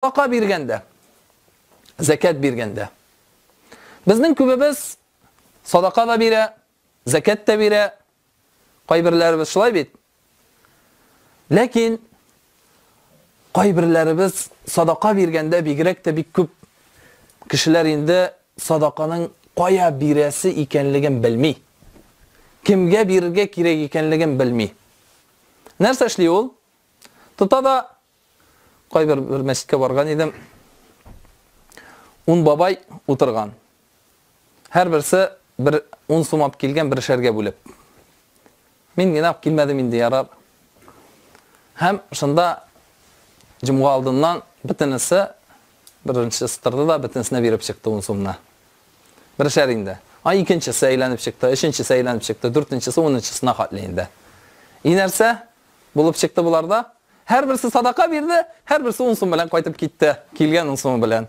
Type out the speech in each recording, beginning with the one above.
Садака биргәндә, зәкят биргәндә. Безнең күбебез садака да бирә, зәкят тә бирә. Кайберләребез шулай бит. Ләкин кайберләребез садака биргәндә бигрәк тә бик күп кешеләр инде садаканың кая бирәсе икәнлеген белми. Кемгә бирергә кирәк икәнлеген белми. Нәрсә эшли ул? Тота да Кайбер бер мәчеткә барган идем. Ун бабай утырган. Һәрберсе бер 10 сум алып килгән берешәргә бүлеп. Мин генә алып килмәдем инде, ярар. Һәм шунда җомга алдыннан бөтенесе беренче торды да бөтенесенә биреп чыкты 10 сумны. Берешәр инде. А икенчесе әйләнеп чыкты, өченчесе әйләнеп чыкты, дүртенчесе, унынчысына хәтле инде. И нәрсә? Булып чыкты боларда. Һәрберсе садака бирде, һәрберсе 10 сум белән кайтып китте, килгән 10 сумы белән.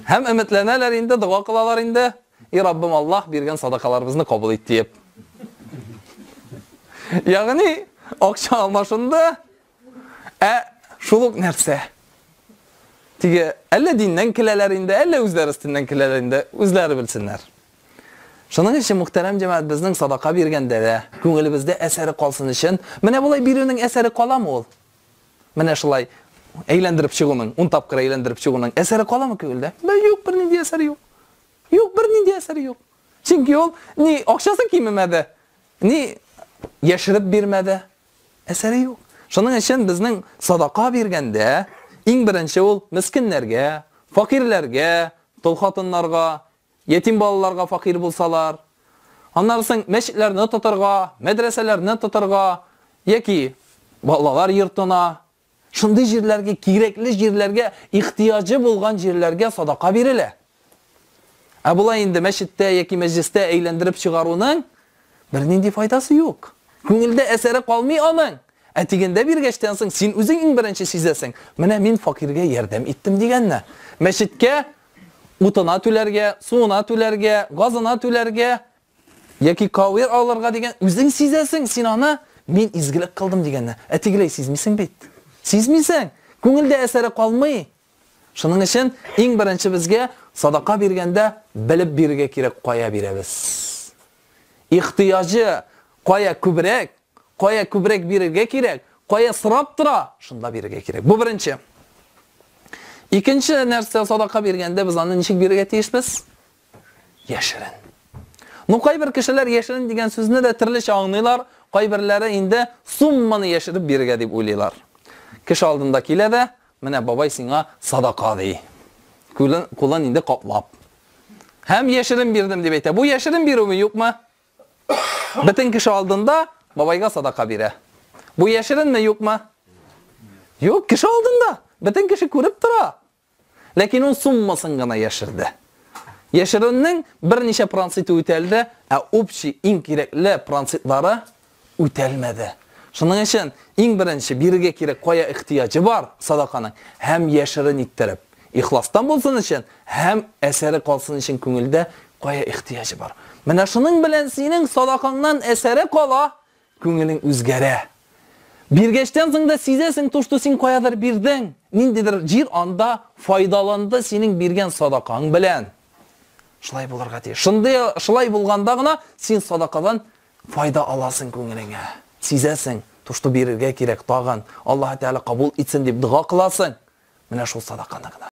Һәм өметләнәләр инде, дога кылалар инде. И Раббым Аллаһ, биргән садакаларыбызны кабул ит диеп. Ягъни акча алмашынды, ә шул ук нәрсә. Теге әллә диннән көләләр инде, әллә үзләре өстеннән көләләр инде, үзләре белсеннәр. Шуның өчен, мөхтәрәм җәмәгать, безнең садака биргәндә дә күңелебездә әсәре калсын өчен, менә болай бирүнең әсәре каламы ул? Менә шулай әйләндереп чыгуның, ун тапкыр әйләндереп чыгуның әсәре каламы күңелдә? Юк, бернинди әсәре юк. Юк, бернинди әсәре юк. Чөнки ул ни акчасы кимемәде, ни яшереп бирмәде. Әсәре юк. Шуның өчен безнең садака биргәндә иң беренче ул мескеннәргә, факирләргә, тол хатыннарга, Ятим балаларга факир булсалар, аннары соң мәчетләрне тотырга, мәдрәсәләрне тотырга яки балалар йортына, шундый җирләргә, кирәкле җирләргә, ихтыяҗы булган җирләргә садака бирелә. Ә болай инде мәчеттә яки мәҗлестә әйләндереп чыгаруның бернинди файдасы юк. Күңелдә әсәре калмый аның. Ә тегендә биргәчтән соң син үзең иң беренче сизәсең, менә мин факиргә ярдәм иттем дигәнне. Мәчеткә утына түләргә, суына түләргә, газына түләргә яки кавер алырга дигән, үзең сизәсең, син аны мин изгелек кылдым дигәнне. Ә тегеләй сизмисең бит. Сизмисең. Күңелдә әсәре калмый. Шуның өчен иң беренче безгә садака биргәндә белеп бирергә кирәк, кая бирәбез. Ихтыяҗы кая күбрәк, кая күбрәк бирергә кирәк, кая сорап тора, шунда бирергә кирәк. Бу беренче. Икенче нәрсә, садака биргәндә без аны ничек бирергә тиешбез? Яшерен. Ну, кайбер кешеләр яшерен дигән сүзне дә төрлечә аңлыйлар, кайберләре инде сумманы яшереп бирергә дип уйлыйлар. Кеше алдында килә дә, менә бабай сиңа садака ди. Кулын, кулын инде каплап. Һәм яшерен бирдем дип әйтә. Бу яшерен бирүме, юкмы? Бөтен кеше алдында бабайга садака бирә. Бу яшеренме, юкмы? Юк, кеше алдында. Бөтен кеше күреп тора. Ләкин ул суммасын гына яшерде. Яшерүнең берничә проценты үтәлде, ә общий иң кирәкле процентлары үтәлмәде. Шуның өчен иң беренче бирергә кирәк кая ихтыяҗы бар садаканың һәм яшерен иттереп, ихластан булсын өчен һәм әсәре калсын өчен күңелдә кая ихтыяҗы бар. Менә шуның белән синең садакаңнан әсәре кала, күңелең үзгәрә. Биргәчтән соң да сизәсең, то, что син каядыр бирдең, ниндидер җир анда файдаланды синең биргән садакаң белән. Шулай булырга тиеш. Шундый шулай булганда гына син садакадан файда аласың күңелеңә. Сизәсең, то, что бирергә кирәк тагын. Аллаһ Тәгалә кабул итсен дип дога кыласың. Менә шул садаканы гына.